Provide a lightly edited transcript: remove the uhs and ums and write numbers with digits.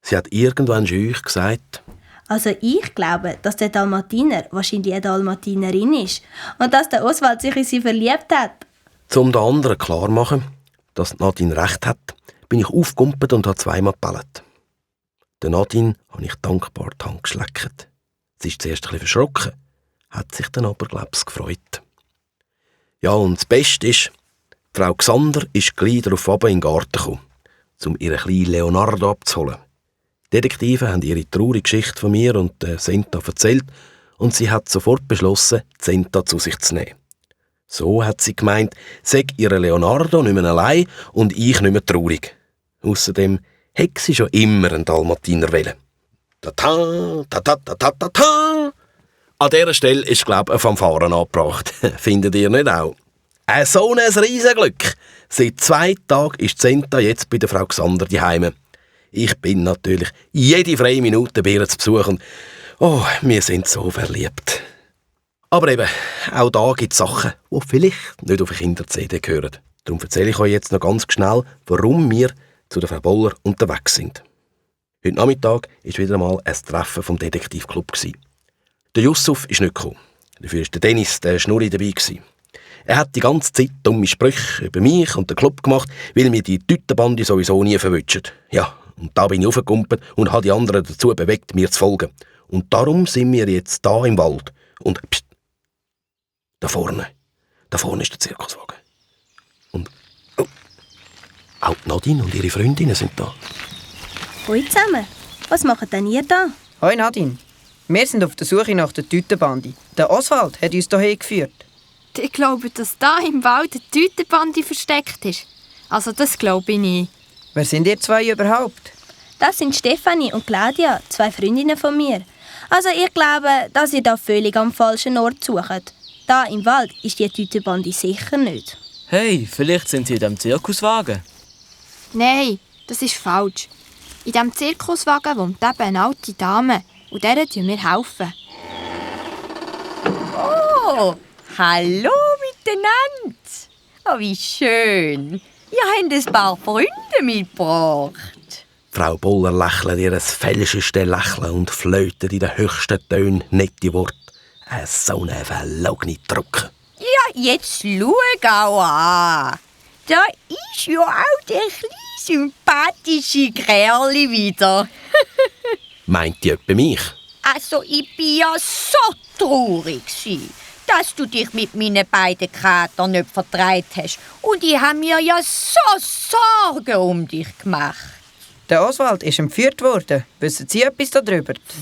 Sie hat irgendwann schüch gesagt: Also ich glaube, dass der Dalmatiner wahrscheinlich eine Dalmatinerin ist und dass der Oswald sich in sie verliebt hat. Um den anderen klarzumachen, dass Nadine recht hat, bin ich aufgekumpelt und habe zweimal gebellt. Der Nadine habe ich dankbar die Hand geschleckt. Sie ist zuerst ein bisschen verschrocken, hat sich dann aber, gefreut. Ja, und das Beste ist, Frau Xander ist gleich darauf in den Garten gekommen, um ihren kleinen Leonardo abzuholen. Die Detektive haben ihre traurige Geschichte von mir und Senta erzählt und sie hat sofort beschlossen, Senta zu sich zu nehmen. So hat sie gemeint, sei ihre Leonardo nicht mehr allein und ich nicht mehr traurig. Außerdem hätte sie schon immer einen Dalmatiner wollen. Ta-ta, ta-ta-ta-ta-ta. An dieser Stelle ist, glaube ich, ein Fanfare angebracht. Findet ihr nicht auch? So ein Riesenglück. Seit 2 Tagen ist Senta jetzt bei der Frau Xander daheim. Ich bin natürlich jede freie Minute bei ihr zu besuchen. Oh, wir sind so verliebt. Aber eben, auch da gibt es Sachen, die vielleicht nicht auf eine Kinder-CD gehören. Darum erzähle ich euch jetzt noch ganz schnell, warum wir zu der Frau Boller unterwegs sind. Heute Nachmittag war wieder einmal ein Treffen vom Detektivclub. Der Yusuf ist nicht gekommen. Dafür war der Dennis, der Schnurri, dabei. Er hat die ganze Zeit dumme Sprüche über mich und den Club gemacht, weil mir die Tütenbande sowieso nie verwünschen. Ja, und da bin ich aufgekumpelt und habe die anderen dazu bewegt, mir zu folgen. Und darum sind wir jetzt da im Wald. Und pst, da vorne ist der Zirkuswagen. Und auch Nadine und ihre Freundinnen sind da. Hoi zusammen, was macht denn ihr da? Hoi Nadine, wir sind auf der Suche nach der Tütenbande. Der Oswald hat uns hierher geführt. Ich glaube, dass da im Wald eine Tütenbande versteckt ist. Also das glaube ich nicht. Wer sind ihr zwei überhaupt? Das sind Stefanie und Claudia, 2 Freundinnen von mir. Also ich glaube, dass ihr da völlig am falschen Ort sucht. Da im Wald ist die Tütenbande sicher nicht. Hey, vielleicht sind Sie in diesem Zirkuswagen. Nein, das ist falsch. In diesem Zirkuswagen wohnt eben eine alte Dame und der helfen wir helfen. Oh, hallo miteinander. Oh, wie schön. Ihr habt ein paar Freunde mitgebracht. Frau Boller lächelt ihr fälscheste Lächeln und flötet in den höchsten Tönen nette Worte. So eine verlogene Druck. Ja, jetzt schau auch an. Da ist ja auch der kleine sympathische Kerli wieder. Meint die etwa mich? Also, ich bin ja so traurig, dass du dich mit meinen beiden Katern nicht vertraut hast. Und ich habe mir ja so Sorgen um dich gemacht. Der Oswald ist entführt worden. Wissen Sie etwas darüber?